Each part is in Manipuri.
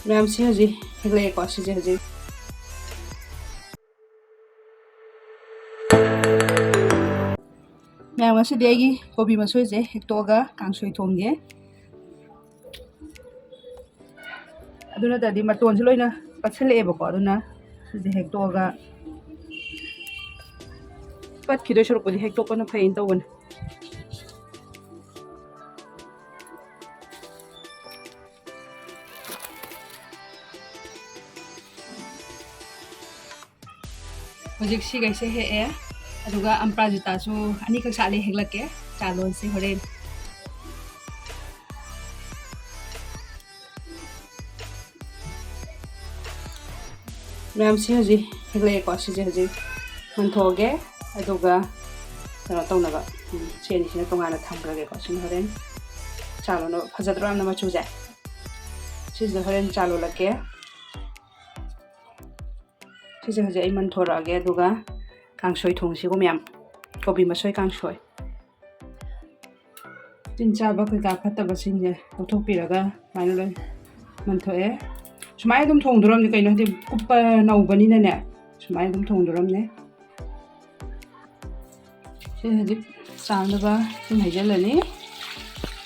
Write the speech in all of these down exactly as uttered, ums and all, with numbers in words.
ꯃꯌꯥꯝꯁꯤ ꯍꯧꯖꯤꯛ ꯍꯦꯛꯂꯛꯑꯦꯀꯣ, ꯁꯤꯁꯦ ꯍꯧꯖꯤꯛ꯫ ꯃꯌꯥꯝ, ꯉꯁꯤꯗꯤ ꯑꯩꯒꯤ ꯀꯣꯕꯤ ꯃꯁꯣꯏꯁꯦ ꯍꯦꯛꯇꯣꯛꯑꯒ ꯀꯥꯡꯁꯣꯏ ꯊꯣꯡꯒꯦ꯫ ꯑꯗꯨ ꯅꯠꯇ꯭ꯔꯗꯤ ꯃꯇꯣꯟꯁꯨ ꯂꯣꯏꯅ ꯄꯠꯁꯤꯜꯂꯛꯑꯦꯕꯀꯣ, ꯑꯗꯨꯅ ꯁꯤꯁꯦ ꯍꯦꯛꯇꯣꯛꯑꯒ, ꯄꯠꯈꯤꯗꯣꯏ ꯁꯔꯨꯛꯄꯨꯗꯤ ꯍꯦꯛꯇꯣꯛꯄꯅ ꯐꯩꯅ ꯇꯧꯕꯅꯦ꯫ ꯍꯧꯖꯤꯛ ꯁꯤꯈꯩꯁꯦ ꯍꯦꯛꯑꯦ, ꯑꯗꯨꯒ ꯑꯝꯄ꯭ꯔꯥꯖꯤꯇꯥꯁꯨ ꯑꯅꯤꯈꯛ ꯁꯥꯠꯂꯤ, ꯍꯦꯛꯂꯛꯀꯦ꯫ ꯆꯥ ꯂꯣꯟꯁꯤ ꯍꯣꯔꯦꯟ꯫ ꯃꯌꯥꯝꯁꯤ ꯍꯧꯖꯤꯛ ꯍꯦꯛꯂꯛꯑꯦꯀꯣ, ꯁꯤꯁꯦ ꯍꯧꯖꯤꯛ ꯃꯟꯊꯣꯛꯑꯒꯦ, ꯑꯗꯨꯒ ꯀꯩꯅꯣ ꯇꯧꯅꯕ, ꯎꯝ, ꯁꯤ ꯑꯅꯤꯁꯤꯅ ꯇꯣꯉꯥꯟꯅ ꯊꯝꯈ꯭ꯔꯒꯦꯀꯣ꯫ ꯁꯤꯅ ꯍꯣꯔꯦꯟ ꯆꯥ ꯂꯣꯟꯅꯕ꯫ ꯐꯖꯗ꯭ꯔꯣ ꯌꯥꯝꯅ ꯃꯆꯨꯁꯦ? ꯁꯤꯁꯤꯗ ꯍꯣꯔꯦꯟ ꯆꯥ ꯂꯣꯜꯂꯛꯀꯦ꯫ ꯁꯤꯁꯦ ꯍꯧꯖꯤꯛ ꯑꯩ ꯃꯟꯊꯣꯔꯛꯑꯒꯦ, ꯑꯗꯨꯒ ꯀꯥꯡꯁꯣꯏ ꯊꯣꯡꯁꯤꯀꯣ ꯃꯌꯥꯝ, ꯀꯣꯕꯤ ꯃꯁꯣꯏ ꯀꯥꯡꯁꯣꯏ꯫ ꯇꯤꯟ ꯆꯥꯕ ꯀꯩꯀꯥ ꯐꯠꯇꯕꯁꯤꯡꯁꯦ ꯂꯧꯊꯣꯛꯄꯤꯔꯒ ꯁꯨꯃꯥꯏꯅ ꯂꯣꯏ ꯃꯟꯊꯣꯛꯑꯦ꯫ ꯁꯨꯃꯥꯏꯅ ꯑꯗꯨꯝ ꯊꯣꯡꯗꯣꯔꯝꯅꯤ ꯀꯩꯅꯣ, ꯍꯥꯏꯗꯤ ꯀꯨꯞꯄ ꯅꯧꯕꯅꯤꯅꯅꯦ, ꯁꯨꯃꯥꯏꯅ ꯑꯗꯨꯝ ꯊꯣꯡꯗꯣꯔꯝꯅꯦ꯫ ꯁꯤ ꯍꯧꯖꯤꯛ ꯆꯥꯝꯅꯕ ꯁꯨꯝ ꯍꯩꯖꯤꯜꯂꯅꯤ꯫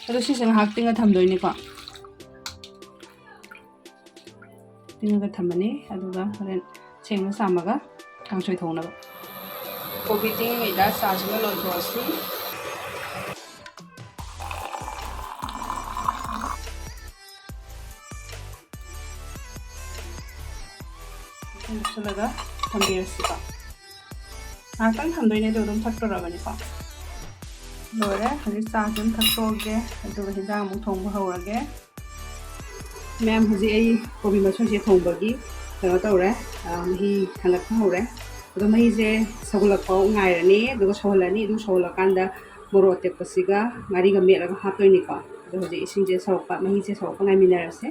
ꯑꯗꯣ ꯁꯤꯁꯦ ꯉꯥꯏꯍꯥꯛ ꯇꯤꯡꯉ ꯊꯝꯗꯣꯏꯅꯤꯀꯣ꯫ ꯇꯤꯡꯉꯒ ꯊꯝꯃꯅꯤ, ꯑꯗꯨꯒ ꯍꯣꯔꯦꯟ ꯁꯦꯡꯅ ꯆꯥꯝꯃꯒ ꯀꯥꯡꯁꯣꯏ ꯊꯣꯡꯅꯕ꯫ ꯀꯣꯕꯤ ꯇꯤꯡꯉꯤꯉꯩꯗ ꯆꯥꯁꯤꯃ ꯂꯣꯟꯊꯣꯛꯑꯁꯤ꯫ ꯍꯥꯞꯆꯤꯜꯂꯒ ꯊꯝꯕꯤꯔꯁꯤꯀꯣ꯫ ꯉꯥꯏꯍꯥꯛꯇꯪ ꯊꯝꯗꯣꯏꯅꯦ, ꯑꯗꯨ ꯑꯗꯨꯝ ꯊꯛꯇꯣꯔꯕꯅꯤꯀꯣ꯫ ꯂꯣꯏꯔꯦ, ꯍꯧꯖꯤꯛ ꯆꯥꯁꯦ ꯑꯗꯨꯝ ꯊꯛꯇꯣꯛꯑꯒꯦ, ꯑꯗꯨꯒ ꯍꯤꯟꯖꯥꯡ ꯑꯃꯨꯛ ꯊꯣꯡꯕ ꯍꯧꯔꯒꯦ꯫ ꯃꯌꯥꯝ, ꯍꯧꯖꯤꯛ ꯑꯩ ꯀꯣꯕꯤ ꯃꯁꯣꯏꯁꯦ ꯊꯣꯡꯕꯒꯤ ꯀꯩꯅꯣ ꯇꯧꯔꯦ, ꯑ, ꯃꯍꯤ ꯊꯥꯡꯒꯠꯄ ꯍꯧꯔꯦ꯫ ꯑꯗꯣ ꯃꯍꯤꯁꯦ ꯁꯧꯒꯠꯂꯛꯄ ꯉꯥꯏꯔꯅꯤ, ꯑꯗꯨꯒ ꯁꯧꯍꯜꯂꯅꯤ꯫ ꯑꯗꯨ ꯁꯧꯍꯜꯂꯀꯥꯟꯗ ꯃꯣꯔꯣꯛ ꯑꯇꯦꯛꯄꯁꯤꯒ ꯉꯥꯔꯤꯒ ꯃꯦꯠꯂꯒ ꯍꯥꯞꯇꯣꯏꯅꯤꯀꯣ꯫ ꯑꯗꯣ ꯍꯧꯖꯤꯛ ꯏꯁꯤꯡꯁꯦ ꯁꯧꯔꯛꯄ, ꯃꯍꯤꯁꯦ ꯁꯧꯔꯛꯄ ꯉꯥꯏꯃꯤꯟꯅꯔꯁꯦ꯫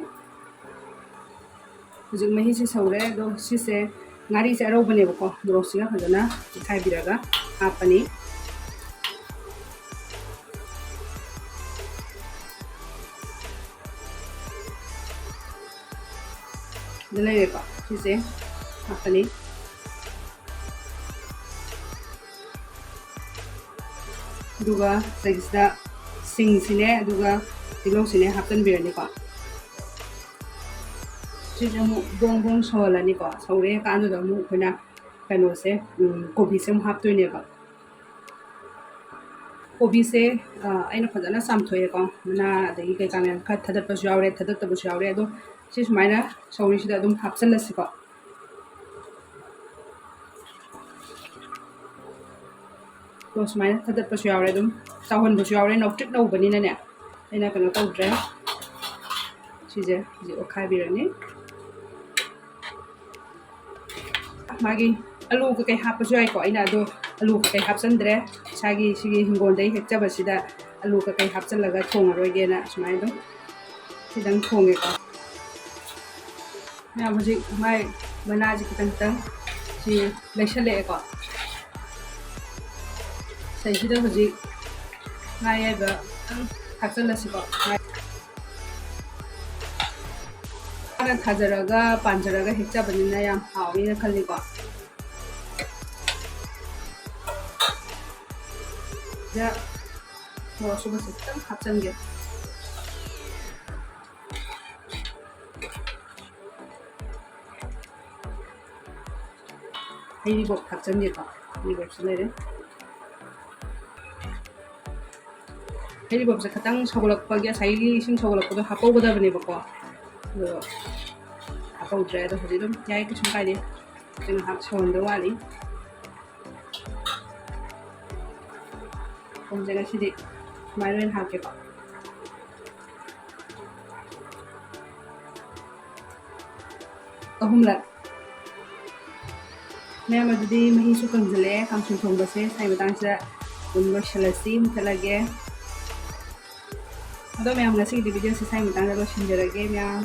ꯍꯧꯖꯤꯛ ꯃꯍꯤꯁꯦ ꯁꯧꯔꯦ꯫ ꯑꯗꯣ ꯁꯤꯁꯦ ꯉꯥꯔꯤꯁꯦ ꯑꯔꯧꯕꯅꯦꯕꯀꯣ, ꯃꯣꯔꯣꯛꯁꯤꯒ ꯐꯖꯅ ꯇꯣꯠꯈꯥꯏꯕꯤꯔꯒ ꯍꯥꯞꯄꯅꯤ꯫ ꯁꯤꯗ ꯂꯩꯔꯦꯀꯣ, ꯁꯤꯁꯦ ꯍꯥꯞꯄꯅꯤ꯫ ꯑꯗꯨꯒ ꯁꯤꯗꯩꯁꯤꯗ ꯁꯤꯡꯁꯤꯅꯦ, ꯑꯗꯨꯒ ꯇꯤꯜꯍꯧꯁꯤꯅꯦ ꯍꯥꯞꯆꯤꯟꯕꯤꯔꯅꯤꯀꯣ꯫ ꯁꯤꯁꯦ ꯑꯃꯨꯛ ꯕ꯭ꯔꯣꯡ ꯕ꯭ꯔꯣꯡ ꯁꯧꯍꯜꯂꯅꯤꯀꯣ꯫ ꯁꯧꯔꯦ ꯀꯥꯟꯗꯨꯗ ꯑꯃꯨꯛ ꯑꯩꯈꯣꯏꯅ ꯀꯩꯅꯣꯁꯦ, ꯎꯝ, ꯀꯣꯕꯤꯁꯦ ꯑꯃꯨꯛ ꯍꯥꯞꯇꯣꯏꯅꯦꯕ꯫ ꯀꯣꯕꯤꯁꯦ, ꯑ, ꯑꯩꯅ ꯐꯖꯅ ꯆꯥꯝꯊꯣꯛꯑꯦꯀꯣ꯫ ꯃꯅꯥ ꯑꯗꯒꯤ ꯀꯩꯀꯥ ꯃꯌꯥꯝ ꯈꯔ ꯊꯥꯗꯠꯄꯁꯨ ꯌꯥꯎꯔꯦ, ꯊꯥꯗꯠꯇꯕꯁꯨ ꯌꯥꯎꯔꯦ꯫ ꯑꯗꯣ ꯁꯤ ꯁꯨꯃꯥꯏꯅ ꯁꯧꯔꯤꯁꯤꯗ ꯑꯗꯨꯝ ꯍꯥꯞꯆꯜꯂꯁꯤꯀꯣ꯫ ꯑꯗꯣ ꯁꯨꯃꯥꯏꯅ ꯊꯥꯗꯠꯄꯁꯨ ꯌꯥꯎꯔꯦ, ꯑꯗꯨꯝ ꯆꯥꯎꯍꯟꯕꯁꯨ ꯌꯥꯎꯔꯦ, ꯅꯧꯇ꯭ꯔꯤꯛ ꯅꯧꯕꯅꯤꯅꯅꯦ꯫ ꯑꯩꯅ ꯀꯩꯅꯣ ꯇꯧꯗ꯭ꯔꯦ꯫ ꯁꯤꯁꯦ ꯍꯧꯖꯤꯛ ꯑꯣꯠꯈꯥꯏꯕꯤꯔꯅꯤ꯫ ꯃꯥꯒꯤ ꯑꯂꯨ ꯀꯩꯀꯩ ꯍꯥꯞꯄꯁꯨ ꯌꯥꯏꯀꯣ꯫ ꯑꯩꯅ ꯑꯗꯣ ꯑꯂꯨ ꯀꯩꯀꯩ ꯍꯥꯞꯆꯤꯟꯗ꯭ꯔꯦ꯫ ꯏꯁꯥꯒꯤ ꯁꯤꯒꯤ ꯍꯤꯡꯒꯣꯜꯗꯒꯤ ꯍꯦꯛꯆꯕꯁꯤꯗ ꯑꯂꯨ ꯀꯩꯀꯩ ꯍꯥꯞꯆꯤꯜꯂꯒ ꯊꯣꯡꯉꯔꯣꯏꯒꯦꯅ ꯁꯨꯃꯥꯏꯅ ꯑꯗꯨꯝ ꯁꯤꯗꯪ ꯊꯣꯡꯉꯦꯀꯣ꯫ ꯃꯌꯥꯝ ꯍꯧꯖꯤꯛ ꯃꯥꯏ ꯃꯅꯥꯁꯦ ꯈꯤꯇꯪ ꯈꯤꯇꯪ ꯁꯤ ꯂꯩꯁꯜꯂꯛꯑꯦꯀꯣ꯫ ꯁꯤꯗꯩꯁꯤꯗ ꯍꯧꯖꯤꯛ ꯉꯥ ꯑꯌꯥꯏꯕ ꯈꯤꯇꯪ ꯊꯥꯛꯆꯜꯂꯁꯤꯀꯣ꯫ ꯏꯁꯥꯅ ꯊꯥꯖꯔꯒ ꯄꯥꯟꯖꯔꯒ ꯍꯦꯛꯆꯕꯅꯤꯅ ꯌꯥꯝ ꯍꯥꯎꯅꯤꯅ ꯈꯜꯂꯤꯀꯣ꯫ ꯁꯤꯗ ꯃꯣꯔꯣꯛ ꯑꯁꯨꯕꯁꯦ ꯈꯤꯇꯪ ꯍꯥꯞꯆꯟꯒꯦ꯫ ꯍꯩꯔꯤꯕꯣꯞ ꯊꯥꯛꯆꯟꯒꯦꯀꯣ꯫ ꯍꯩꯔꯤꯕꯣꯞꯁꯨ ꯂꯩꯔꯦ꯫ ꯍꯩꯔꯤꯕꯣꯞꯁꯦ ꯈꯤꯇꯪ ꯁꯧꯒꯠꯂꯛꯄꯒꯤ, ꯉꯁꯥꯏꯒꯤ ꯏꯁꯤꯡ ꯁꯧꯒꯠꯂꯛꯄꯗꯣ ꯍꯥꯞꯄꯧꯒꯗꯕꯅꯦꯕꯀꯣ꯫ ꯑꯗꯣ ꯍꯥꯞꯄꯧꯗ꯭ꯔꯦ꯫ ꯑꯗꯣ ꯍꯧꯖꯤꯛ ꯑꯗꯨꯝ ꯌꯥꯏ, ꯀꯩꯁꯨꯝ ꯀꯥꯏꯗꯦ꯫ ꯉꯥꯏꯍꯥꯛ ꯁꯧꯍꯟꯗꯧ ꯋꯥꯠꯂꯤ꯫ ꯊꯨꯝꯁꯦ ꯉꯁꯤꯗꯤ ꯁꯨꯃꯥꯏꯅ ꯑꯣꯏꯅ ꯍꯥꯞꯀꯦꯀꯣ꯫ ꯑꯍꯨꯝꯂꯛ꯫ ꯃꯌꯥꯝ, ꯑꯗꯨꯗꯤ ꯃꯍꯤꯁꯨ ꯀꯪꯁꯤꯜꯂꯛꯑꯦ꯫ ꯀꯥꯡꯁꯣꯏ ꯊꯣꯡꯕꯁꯦ ꯁ꯭ꯋꯥꯏ ꯃꯇꯥꯡꯁꯤꯗ ꯑꯗꯨꯝ ꯂꯣꯏꯁꯤꯜꯂꯁꯤ, ꯃꯨꯊꯠꯂꯒꯦ꯫ ꯑꯗꯣ ꯃꯌꯥꯝ, ꯉꯁꯤꯒꯤꯗꯤ video ꯁꯦ ꯁ꯭ꯋꯥꯏ ꯃꯇꯥꯡꯗ ꯂꯣꯏꯁꯤꯟꯖꯔꯒꯦ ꯃꯌꯥꯝ꯫